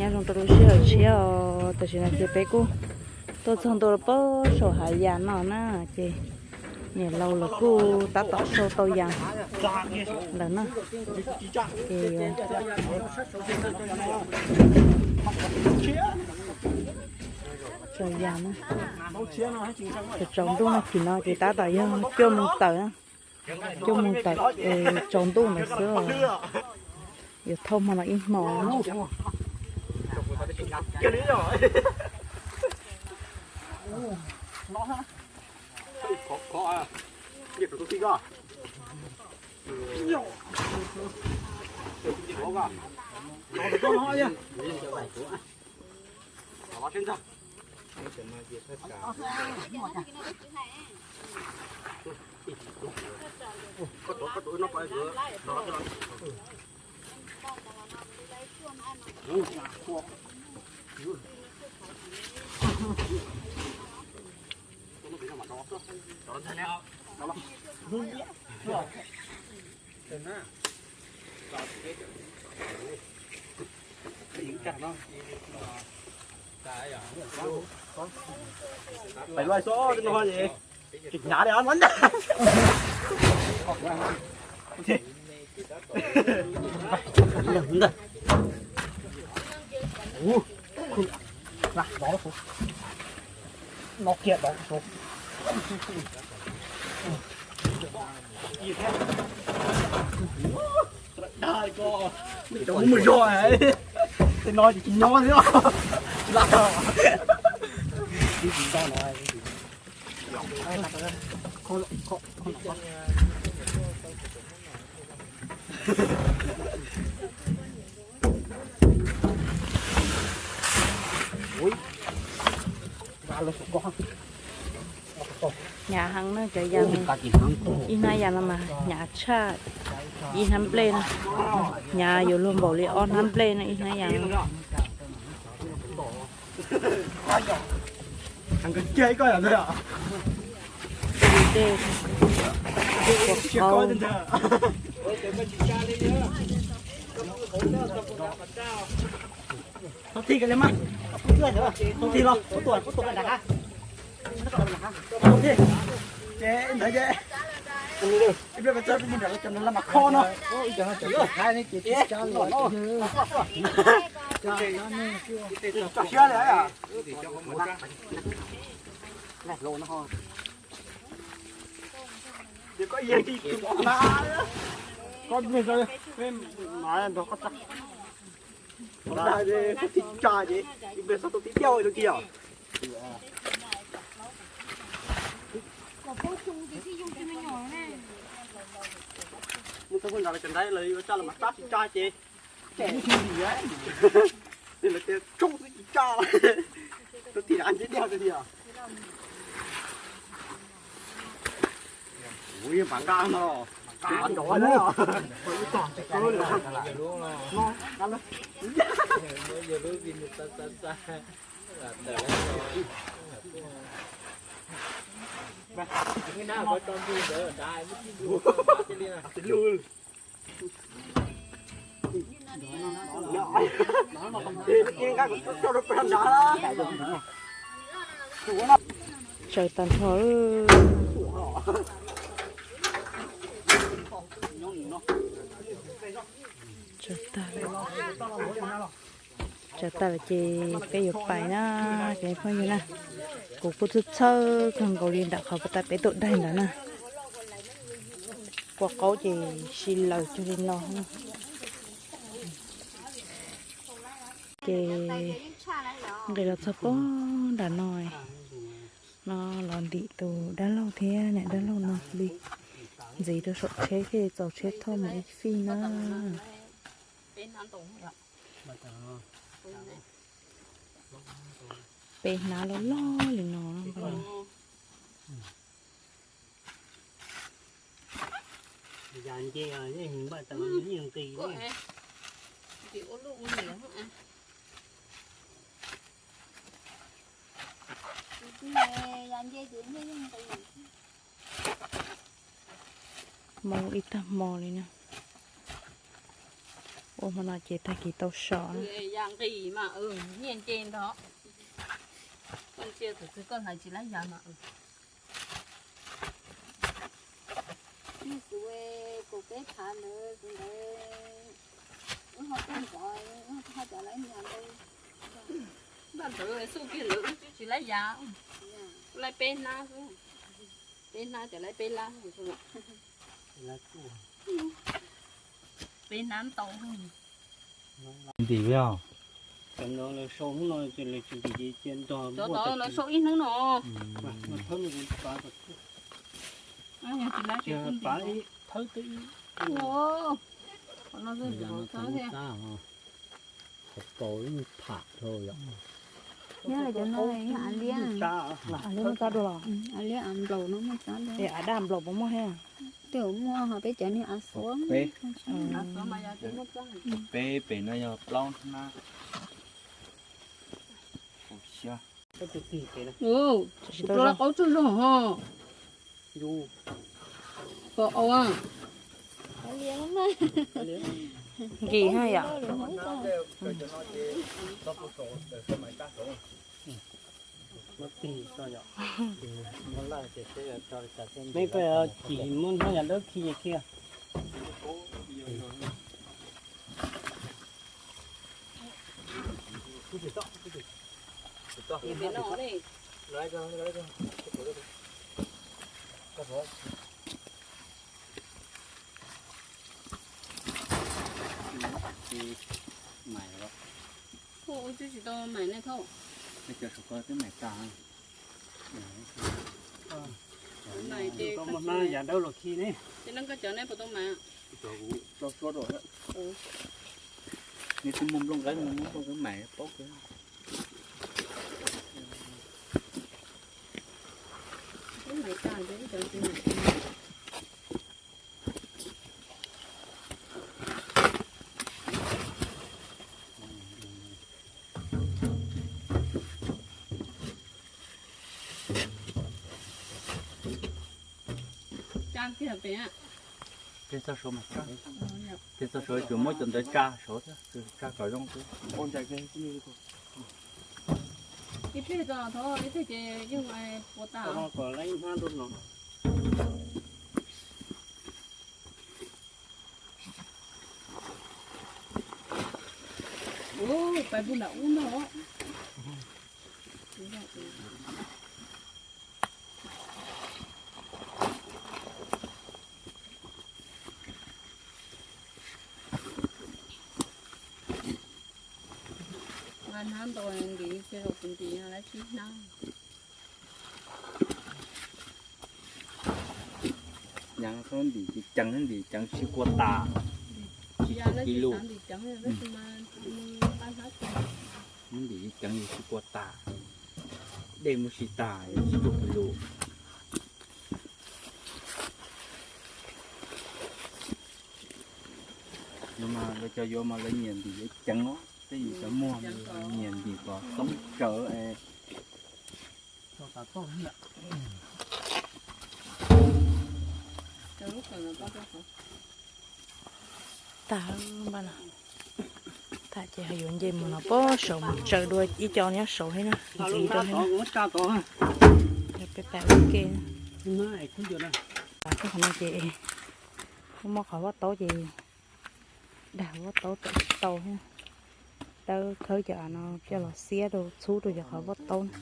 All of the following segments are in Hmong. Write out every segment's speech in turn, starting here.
Nyob zoo rau lub sij hawm tshiab os, tam sim no ces peb kuj tuaj txog ntua rau pem saum hav yas no na, ces niam laus lawv kuj tab tom sau tau yas lawm na. Ces sau yas na, tsaus ntuj no, chim no ces tab tom yog cuaj moos tawm na, cuaj moos tawm es tsaus ntuj ntawd xwb os. Yuav thauj hmo no ib hmo. Peb los xwb no, tsis hnyav li no. No kiag no. Dag ko, nws cov mus zog, tej no ces tsis nyob li os. Tsis laj. Hnyav heev na cov yas no. Ib hnab yas no mas hnyav tshaj. Ib hnab nplej na, hnyav yuav luag npaum li ob hnab nplej na ib hnab yas no. Dej, dej kua qau. Thauj thij li mas, thauj thij los, thauj tuaj, thauj tuaj nram hav. Thauj thij. Ces ntawd ces ib pliag peb txog mus nram lawv cov no lawv mam kho no. Tso siab li. Koj ib leeg tsis tus mov na. Koj ib leeg tsis, peb mam nrog koj tso. Dag, koj tsis tsa ces ib pliag txhob tau tib tiaj rau kiag os. Mus txog puag nram lawv cov nrad lawv yuav tsa los mas tsa, tsis tsa ces, ces lawv tias tsooj xwb tsis tsa. Tus tim na ntsib diaj tiag. Ui, npam nqa no. Npam nqa no. Tsaws tag nrho. Tsaws tag lawm. Tsaws tag lawm ces peb yuav pais na, cov phooj ywg na. Kuv kuj txhawj txhawj kawg nkaus li ntawm qhov puas tas peb tuaj daig ntawd na. Kua qaub ces si laws cuag li no. Ces nqis los txog puag nram no, no los ntim tus dab laug thiab niam dab laug no li. Ntxiv rau saum tsheb thiaj txaus tsheb thauj mus ib fij na. Peb hnab loj loj li no. Moo ib tag hmo li na. Hmo no ces tag kis tau so. Ya nqis mas nyiaj nce ntog. Koj ntsia tus twg koj hlais tsis laib ya mas. Ib xus kaum peb phav ntawd tus ntawd, wb ho tuaj ntxov, wb ho cov laib niam ntawd. Npaj ntawd xub kiag lawm wb twb tsis laib ya. Laib peb hnab xwb. Peb hnab cov laib peb lab. Peb hnab ntau. Ntim os. Cov no lawv sau hnub no ces lawv tsis ntim ces cia nrog. Cov tod lawv sau ib hnub no. Pav thawb twb ib. Qhov no xwb. Qhov paus ib tham dhau yom. Nyob li cov no yog av liab. Av liab muaj txab dua los? Av liab av nplaum no muaj txab dua. Es av daj nplaum puas muaj thiab? Twb muaj ho peb cov niag av xuab. Peb pem no yog plaub hnab. Rau qaub tsuj zog ho. Pom au. Nkim ha yom. Mej koj cim muab hnab yam dawb khi thiab. Ua tsis tau maim ne thauj. Cov saum ko twb maim tas. Maim ces koj muab hnab yam dawb los khi ne. Ces neb koj cov neb puas tau maim? Neb twb muaj nplooj nqeeb, muaj nplooj nqeeb maim paub kawg. Twb maim tas ces ib cov tsis maim. Tsa kiag pem. Tej txoj saud mas tsa. Tej txoj saud tsuas muab cov ntawd tsa saud thiab, tsa kom zoo xwb. Ib pliag tso thov ib pliag ces yeej puas tas. Kom lawv ib hnab rau no. Ua pais puag nram ub no. Nqa hnab nto ntim, tsis zaum kuv ntim no lawv sib hnab. Nyaav txhob ntim ceev, ntim ceev tsis kua tas. Tsis tau kis lus. Ntim ceev tsis kua tas. Dej muab sib tas tsis tau kis lus. No mas lawv cov yuav mas lawv nyiam ntim ceev os, tej yus cov muag nyiam ntim kom toob tsawv es. Tag npaj no, tag ces ho yuav nce mus no pab saum mus tsaws dua ib co nyob saud thiab na, ntxiv rau thiab. Peb pais ua ke. Qhov no ces muab qhov vob taub ces dag vob taub tau tsis tau thiab. Dawb khawb cov av no coj los xiab rau txhub rau cov qhov vob taub na.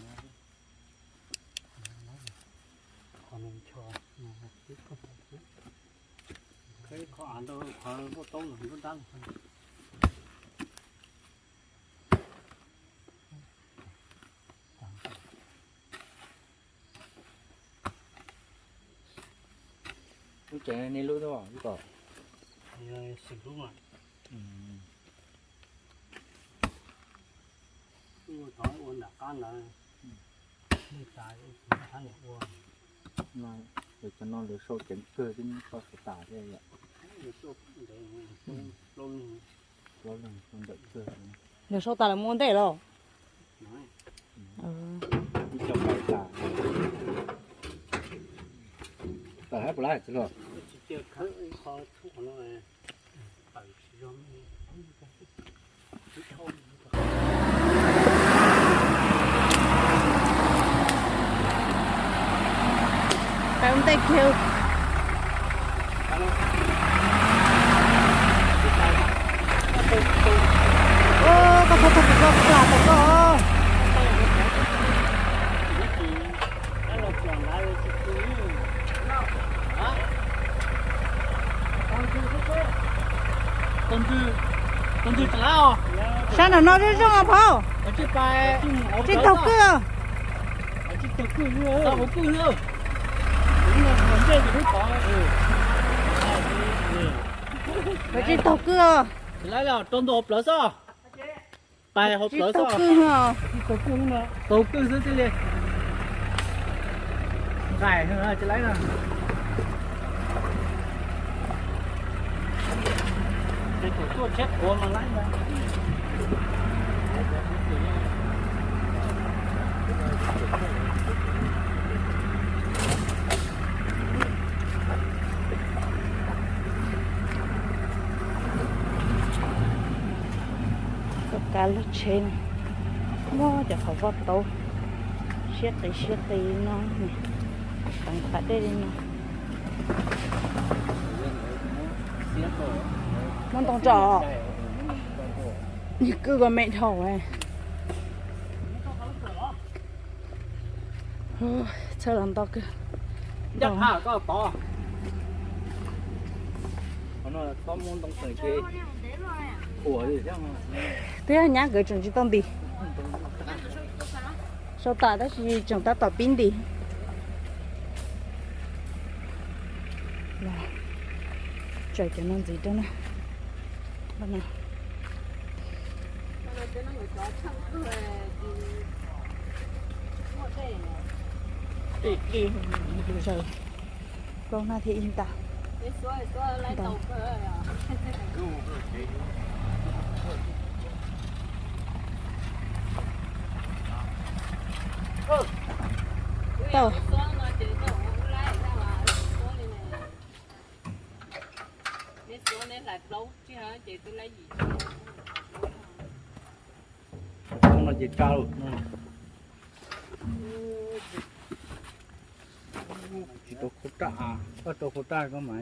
Lub tsev nej lub xwb ib kom. Xwm lub mas. Ua thov ua nram qab ntawd. Lig tas ua, ua. Cov no lawv sau ceev kawg twb sau tsis tas thiab yom. Plaub leeg sau ntawm kawg. Lawv sau tas lawv muab ua ntej los? Ib co pais tas. Tawm hab puas lab tsis los? Tsis cia khawb qhov txhub qhov no. Tawm tsis zog. Koj txhob tag kuv koj plam tau koj. Sab nram no zoo zoo os phauj. Tsis taug kwj os. Tsis taug kwj os. Tsis taug kwj os. Taug kwj xwb thiaj li nqaim tsis laib na. Tuaj tsheb qhuav mas laib ntag. Koj kav lub tsheb no, muab cov qhov voj taub siab qis siab qis no, teev qhov dej li no. Muab ntoo tso, kwj koj me dhau. Txhawj los nto kawg. Twb yog nyab nkawd tseem tsis tau ntis. Sau tas tab sis tseem tab tom pib ntis. Tsaws cov no ntxiv rau na. Plaub hnab thiab ib nta. Tau. No ces tsa lawm. Tsis rau khau raj, koj rau khau raj koj mas.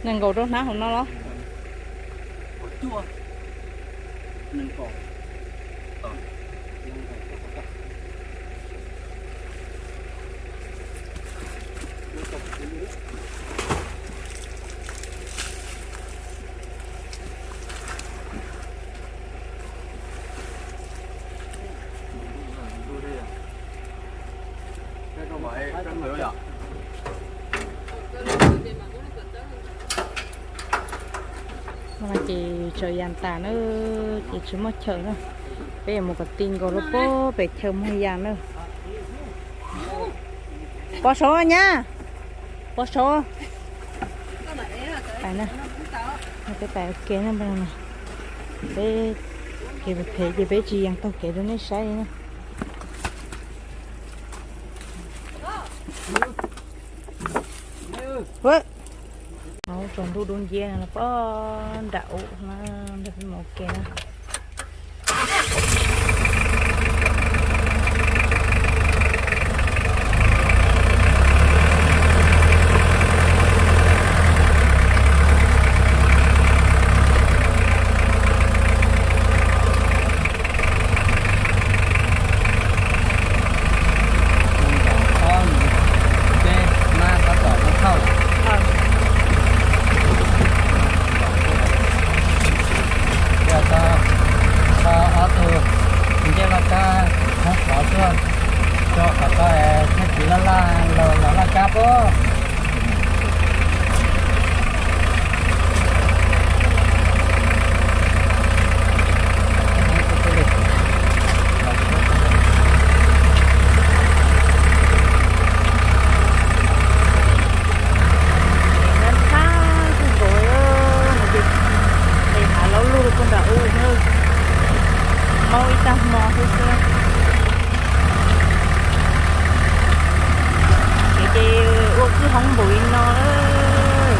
Nees nkaum rau hnab hauv no los? No ces tsaws yas tas na, ces tsis muaj chaw na. Peb yuav mus kom ti nkaus rau pem chaw muag yas na. Pov saud nyab, pov saud. Peb pais ua ke na, peb kev phem ces peb tsis yees taug kev rau nej saib li na. Tsaus ntuj dub nciab no pob nram ub na, peb mus ua ke na. Peb mab tab tom ua thauj lawm. Ua tau Kab pob. Ntxhab ntxhab kawg nkaus no ces, es hav laub lug puag nram ub na, maub ib tag hmo xwb xwb. Ces, ces ua kwj hoob npaum li no lawm.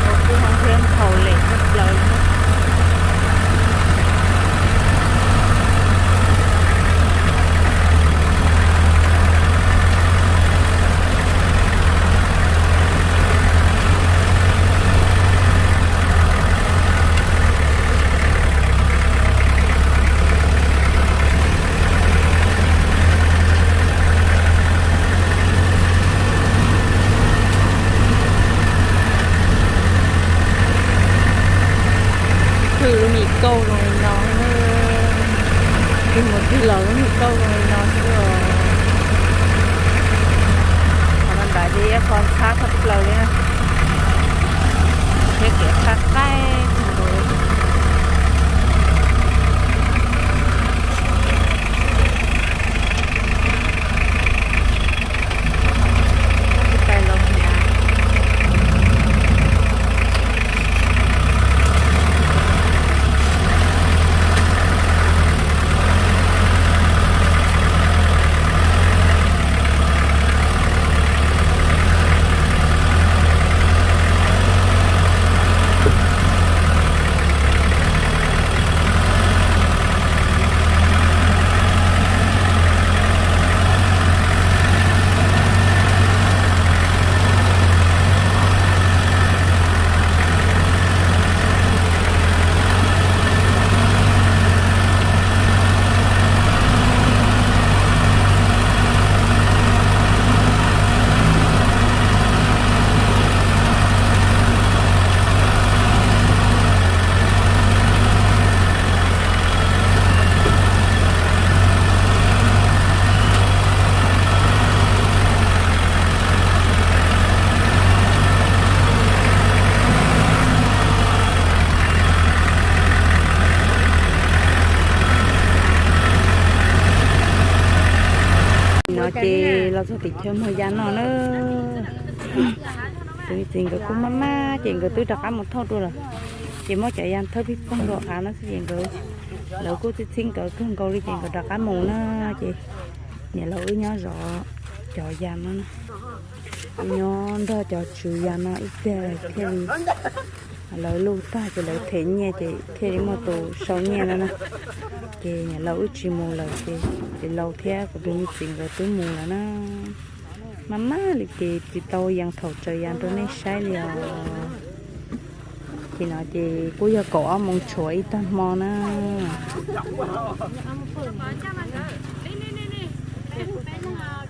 Ua kwj hoob thiab nthaus lem tshaj plaws li. Twb lub me kauj zoo li no, twb mus twg los lub me kauj zoo li no xwb os. Qhov no ntawd ces yog qhov ntxhab tshaj plaws li na, thiab kev qab qaib. No ces los txog tim chaw muag ya no na. Tus me txiv nkawd kuj maj maj ces nkawd twb rov qab mus thauj dua lawm. Ces muab cov ya thawb pij poog rau av no xwb ces nkawd, lawv kuj txhib txhib nkawd kawg nkaus li ces nkawd rov qab mus na. Ces niam laus wb nyob zov cov ya no, wb nyob nrog cov tswv ya no ib pliag thiaj li, lawv luj tag ces lawv them nyiaj ces thiaj li muaj tus sau nyiaj no na. Ces niam laus wb tsis mus lawm ces txiv laus thiab kuv tus me txiv nkawd twb mus lawm na. Maj maj li ces tsis tau yees thaum tsaws ya rau nej saib li os. Ces no ces kuj yog kaum ob moos tshuav ib tag hmo na.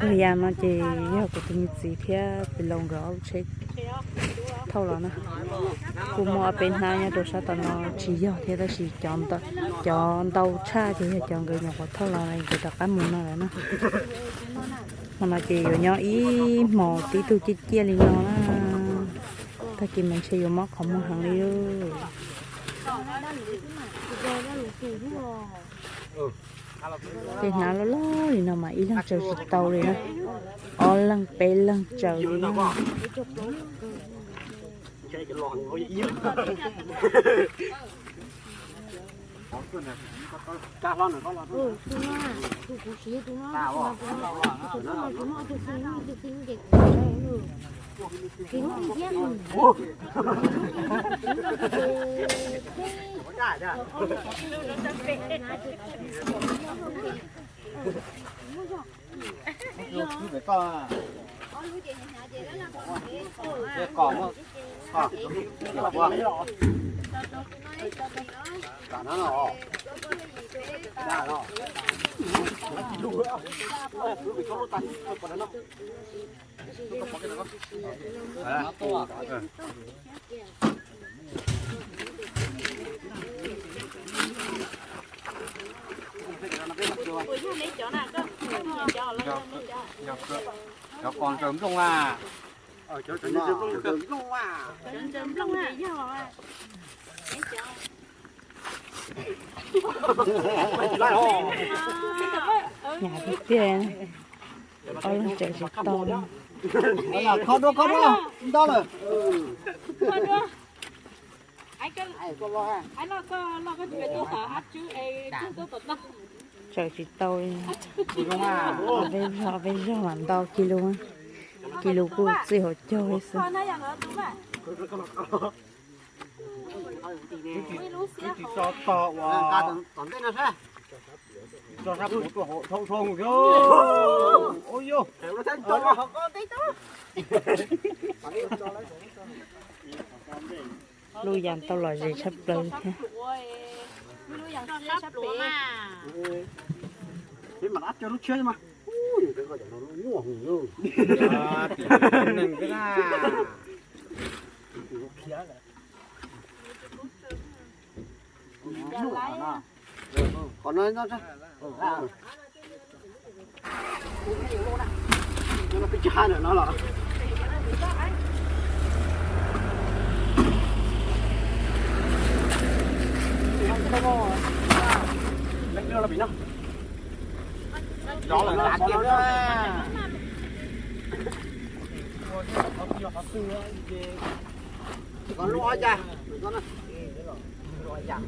Tag ya no ces yog kuv tus me txiv thiab txiv laus nkawd ob lub tsheb thauj los na. Kuj muaj ob peb hnab nyob rau sab tom no tsis yog thiab tab sis cov ntau tshaj ces yog cov nkawd nyuam qhuav thauj los nkawd rov qab mus no lawm na. Hmo no ces yuav nyob ib hmos tib tug ciaj ciaj li no na. Tag kis mas ntshe yuav mob qhov muag heev li. Tej hnav loj loj li no mas ib leeg tsaws tsis tau li na, ob leeg peb leeg tsaws li na. Cov qos ntsaws nplooj a. Hnyav tiag tiag, ob leeg tseem tsis tau. Kho dua, kho dua, nto lawm. Tseem tsis tau li. Peb zog, peb zog mas ntau kis lus, kis lus kuj txij hauv caug li xwb. Lub yas tau lom zem tshaj plaws thiab. Qhov no no, peb tsa no los. Rov lawm, qhov no na. Qhov lub ob yas, lub ob yas.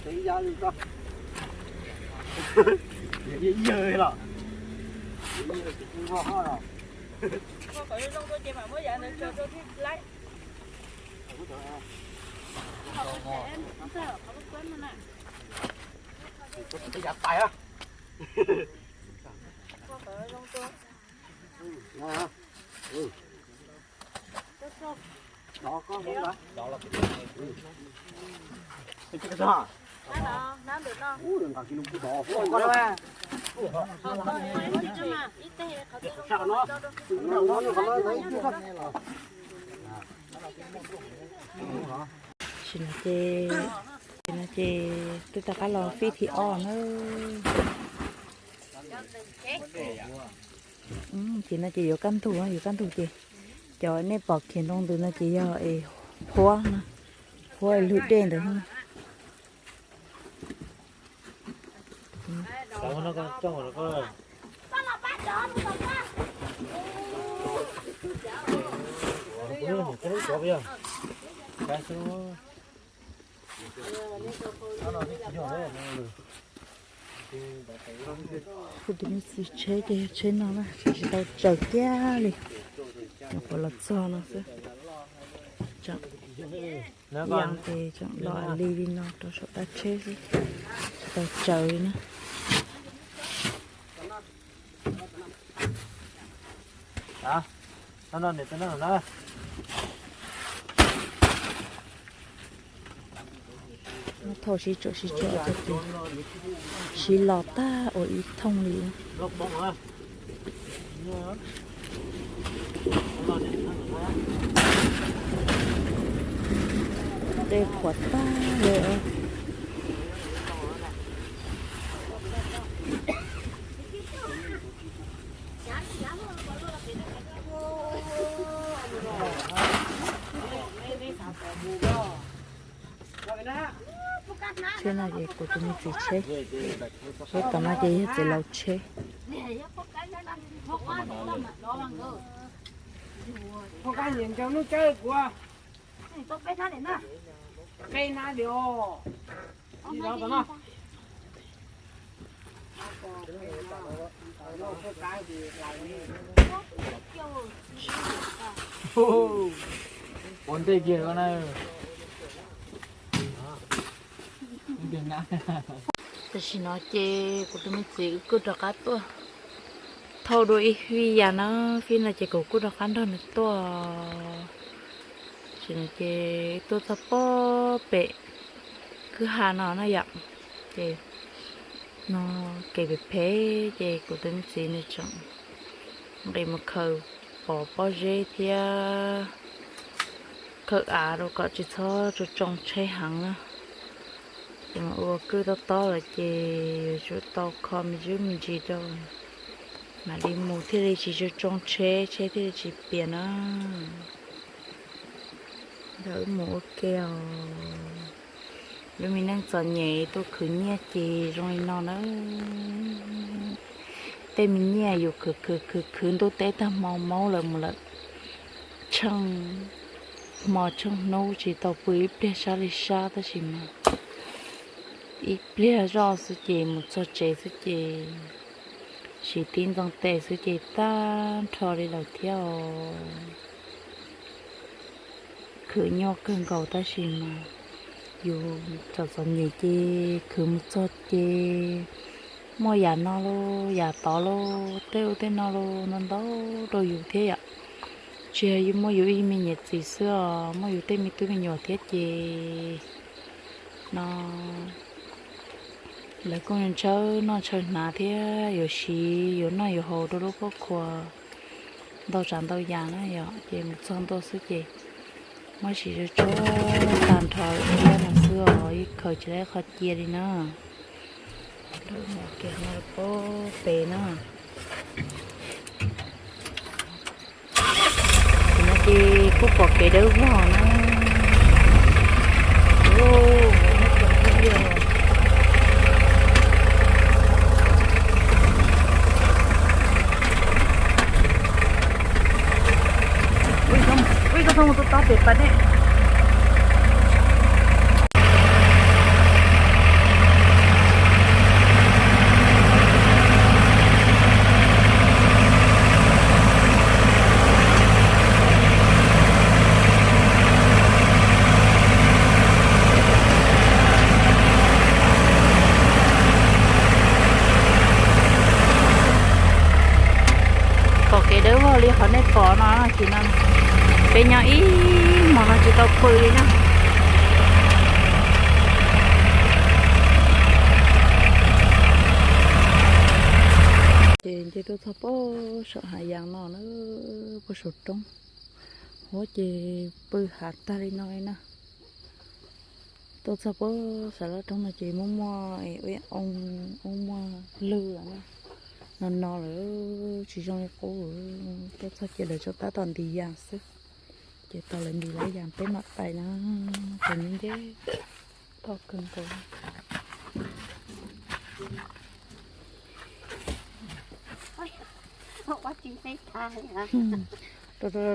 Ib yam li koj. Yawg los. Yav tais. Tam sim no ces, tam sim no ces twb rov qab los fij thib ob na. Ces no ces yuav kaj ntug, yuav kaj ntug ces cov nej pom khiav ntoo ntws no ces yog es huab na, huab lwg dej ntawd. Kuv tus me txiv tsheb ces yog tsheb no na, tsheb tsis tau tsaws kiag li, nyuam qhuav los txog no xwb. Ib yam ces tseem los li li no rau saum tab tsheb xwb, tsis tau tsaws li na. Thauj sib tsuam sib tsuam ces sib los tag ua ib thooj li. Dej qhuav tag li. Tsheb no ces kuv tus me txiv tsheb, tsheb tom no ces yog txiv laus tsheb. Ua ntej kiag na. Tam sim no ces kuv tus me txiv wb kuj rov qab tuaj thauj dua ib fij yas na, fij no ces kuv kuj rov qab nrog nws tuaj. Tam sim no ces tuaj txog pob pem kwj ha no na yom, ces no kev phem phem ces kuv tus me txiv nws tseem nqis mus khaws pom pob zeb thiab khaws av rau kom tsis txhob tsoo tsoo tsheb heev na. Ces mas ua kwj tob tob lawm ces yuav tsum tau kho me ntsis me ntsis rau mam li mus thiaj li tsis tsoo tsoo tsheb, tsheb thiaj li tsis piam na. Ntawd wb mus ua ke os. Lub me neej txom nyem tuaj khwv nyiaj ces zoo li no na. Tej me nyiaj yus khwv khwv khwv khwv ntuj teb tag hmo maub lawm mus lawm, tsheej hmo tsheej hnub tsis tau pw ib pliag sab li sab tab sis mas ib pliag zoj xwb ces mus txog tsev xwb ces siv tib ntxoov tes xwb ces tag nrho li lawm thiab os. Khwv nyuaj kawg nkaus tab sis mas yus txom txom nyem ces khwv mus txog ces muaj yam no lauj yam tod lauj, tej ub tej no lauj, ntau ntau rau yus thiab yom. Tsis yog muaj yus ib me niam txiv xwb os, muaj yus tej me tub me nyuam thiab ces no lawv kuj ntshaw noj ntshaw hnav thiab yuav siv yuav noj yuav haus rau lub khuab khua ntau tsav ntau yam na yom, ces mus txog ntua xwb ces muab siv tsuag tsuag tag nrho thiab no xwb os, yeej khaws tsis tau qhov cia li na. Lawv mus kev no pob pem na. Ces no ces kuj pom kev dawb vog na. Ui, koj mus tus tod pem pas dej. Pom kev dawb vog li qhov nej pom no ces no, peb nyob ib hmos no tsis tau pw li na. Ces nce tuaj txog puag saum hav yas no na, puag saum roob, huab ces pw hav tag li no li na. Tuaj txog puag saum lub roob no ces muaj muaj ua oob, oob muaj lwg no no lawm, tsis zoo li qub. Tuaj txog ces lawv tsuas tab tom ntis yas xwb, ces tau lawv ntis lawv yas peb mam pais na. Ces nce nce toj kawg nkaus.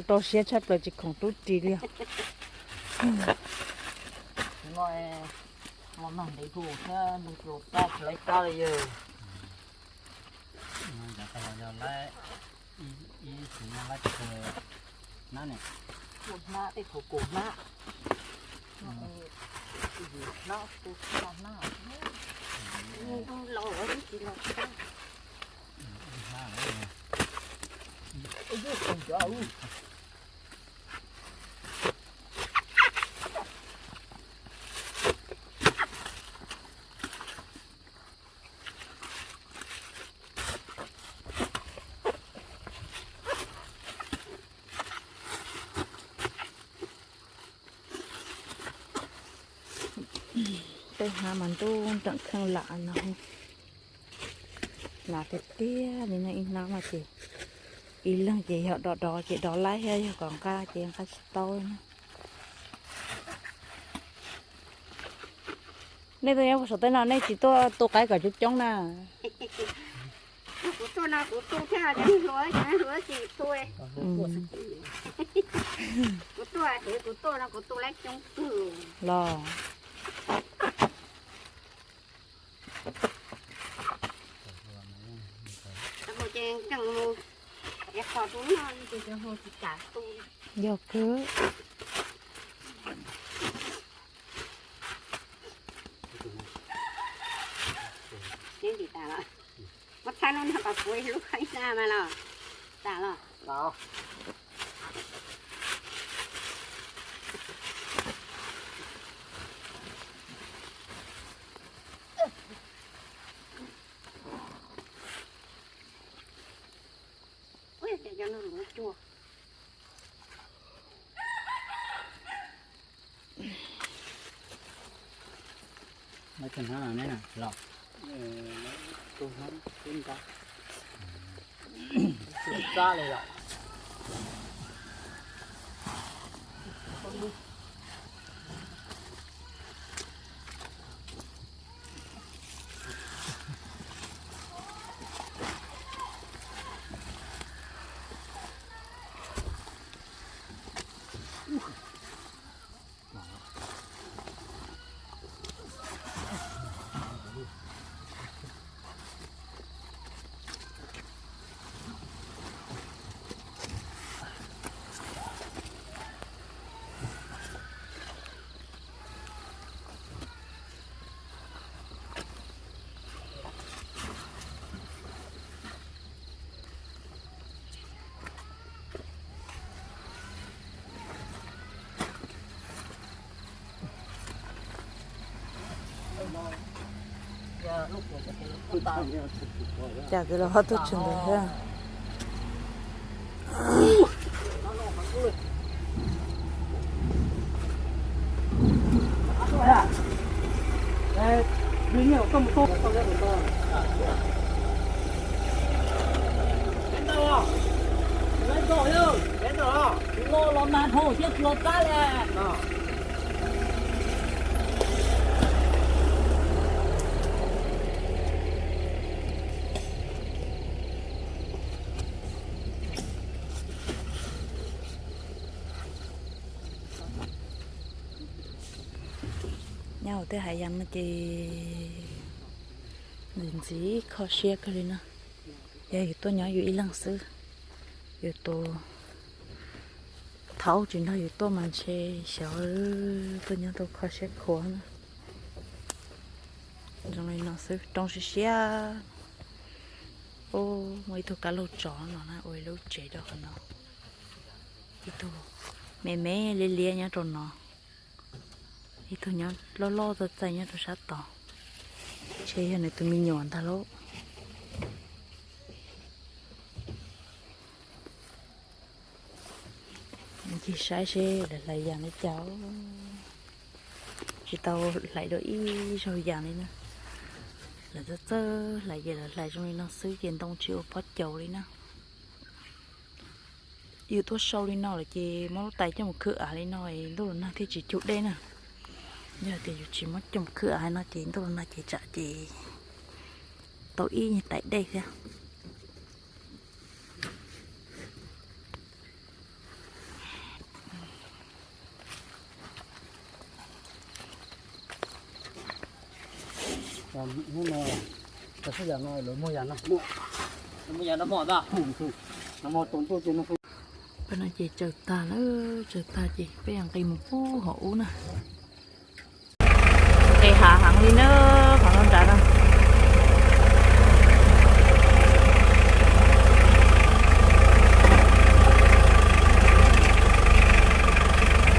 Rau siab tshaj plaws tsis khoom rub ris li os. Los nag ntev hu thiab nws tus toj tsis laib kab li yawg. Ib tus no laib hnab ne, hnab tej thaum kum hnab, hnab hnab, hnab los tsis los. Tej hnab mas ntuj nreem kheej lam no. Hnav tiag tiag li no, ib hnab no ces ib leeg ces yog dov dov ces dov laib thiab, yog kom nqa ces nqa tsis tau na. Nej tuaj nyob puag saum tej no nej tsis tuaj tu qaib kom coob coob na? Kuv tuaj no kuv tu thiab, cov hluas, cov hluas tsis tu. Kuv Tuaj ces kuv tuaj no kuv tu lab coob kawg los. Yog kawg. Muab txhab lub no kom puv ib lub qhov ib na mas los. Tas los. Los, tus hnab tib nrab, xub xab li los. Cas kis los ho tuaj tshwm ntawd thiab. Los mas hauv thiab los qab li. Nyob hauv tej hav yees no ces ntxim ntxim kho siab kawg li na. Yog yus tuaj nyob yus ib leeg xwb, yus tus thaub tsis nrog yus tuaj mas ntshe xyov tuaj nyob tau kho siab khuav na. Zoo li no xwb, roob siab siab. Ub, muaj ib tug kab laug tsov no na, ua ib lub tsev rau qhov no. Ib tug me me liab liab nyob rau no, ib tug nyob loj loj txaij txaij nyob rau sab tod. Ntshe yog nws tus me nyuam ntag lauj. Mus ncig saib seb lawv hlais yas li cas. Tsis tau hlais dua ib zaug yas li na. Lawv txawj txawj hlais ces lawv hlais zoo li no xwb ces ntoo tsis ua pob caus li na. Yus tuaj sau li no lawm ces muab lub tais coj mus khwb av li no es ntuj los nag thiaj tsis cug dej na. Yog tias yus tsis muab coj mus khwb av no ces ntuj los nag ces tsam ces tau ib tais dej thiab. Pab no ces tsaws tag lawm, tsaws tag ces peb yuav nqis mus pub hauv ub na. Nqis hav heev li na, qhov no nrad na.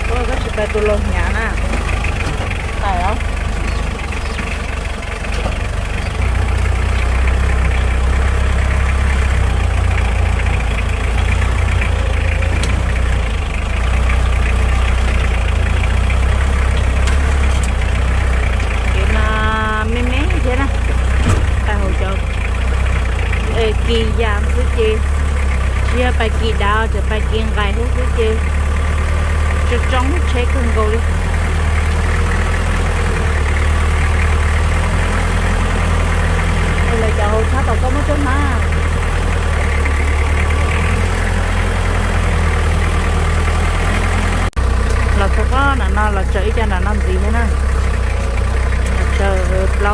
Ua koj tsis pais tus laus hnyav na. Pais os. Kev mas me me thiab na, pais hauv cov kis yas xwb ces, tsis yog pais kis dav, tseem pais kis nqaim xwb ces tsoo tsoo tsheb kawg nkaus li. Lawv cov hauv tshab tom koj muab coj hmab.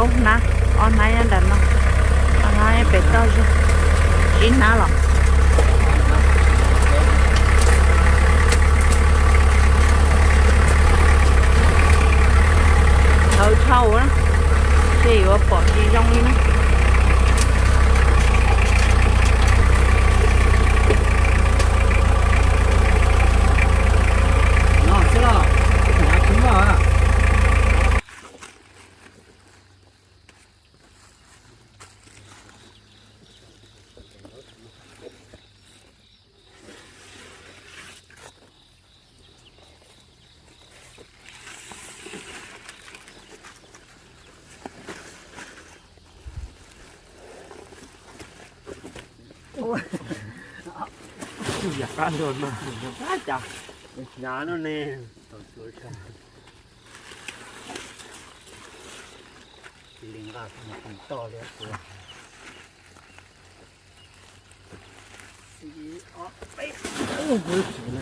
Ob hnab, ob hnab nyob nram no, ob hnab pem toj zog, tsib hnab los. Thawv dhau na, ces yuav pom tsis zoo li na. Yam qab nrog no, qab cas, hnyav no ne. Ib li nqa toj li. Ib, ob, peb.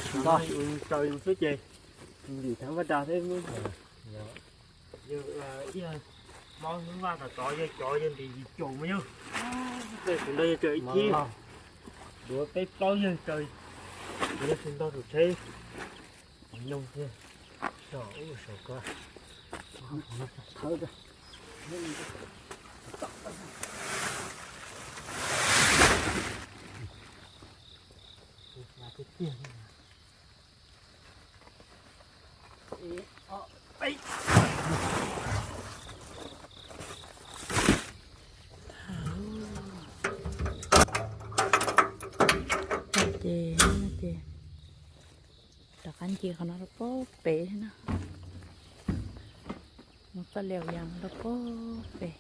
Tsaws xwb ces ntim thaj vaj da thiab. Yog ib hmos hnub vaj tom tod yog cov yog ntim yim caum mas yog. Tus ntawd yog tsaws ib thib, duav peb plaub yawg tsaws, yog tsis ntog tus tsheb. Nyob thiab, tso ub saum ko. Ces, ces rov qab nce qhov no rau pem pem na. Mus txoj lias yas rau pem pem.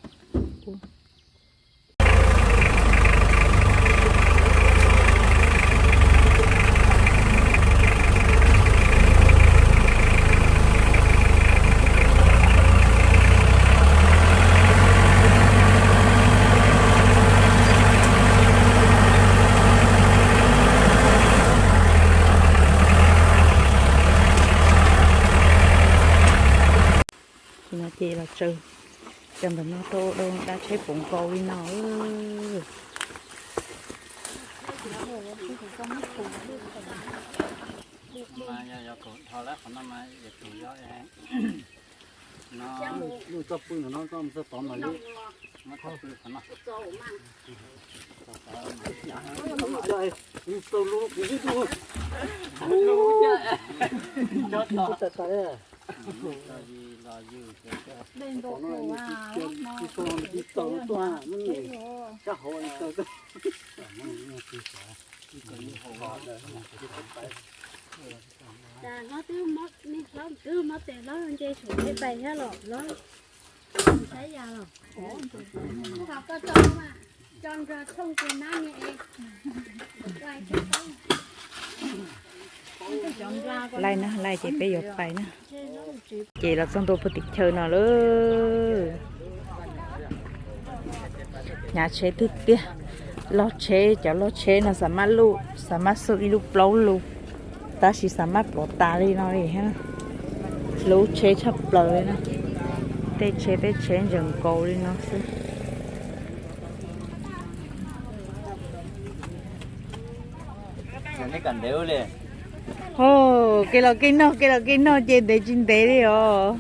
Ces no ces los tsaws cov ntawm no rau dab tsheb puv nkaus li no. Mas yog yog kaum dhau lawm qhov no mas yog kaum yog no. Lub txoj pw no koj mus txog tod mas lub, muab txoj pw qhov no. Lub txoj lub kuv lub lub. Cas no twb mob, nej hlob twb mob tes hlob nce saum tej pais thiab los hlob saib yas los. Koj tso mas, tso nrog tshooj tus nab ni es. Laij na, laij ces peb yuav pais na. Ces los txog ntua puag tim chaw no lawm. Hnyav tsheb tiag tiag. Log tsheb, cov log tsheb no xav maj lub, xav maj xub ib lub plaub lus, tab sis xav maj plhuav tas li no li thiab. Hlub tsheb tshaj plaws li na. Tej tsheb, tej tsheb ntsees nkaus li no xwb. Hos, kev los kev noj, kev los kev noj ces ntev tsis ntev li os.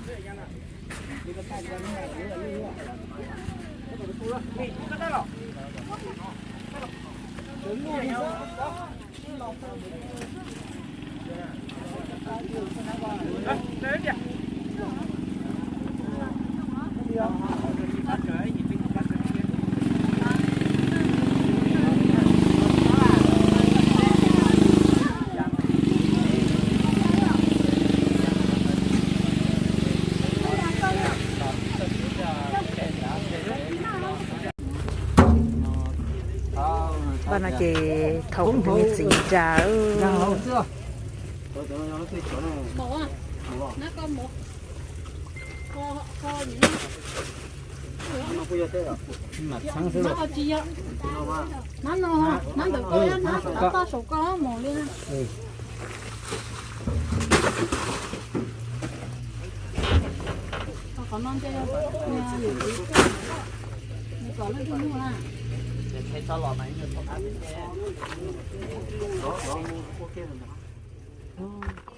Vaj no ces thaum tus me txiv ras. Mab no, mab ntawm ko, mab saum ko mos li na. No ntshe yog nws kom leej twg nug na. Ces qhia tso los mas ib nyuag thaum qab peb ces.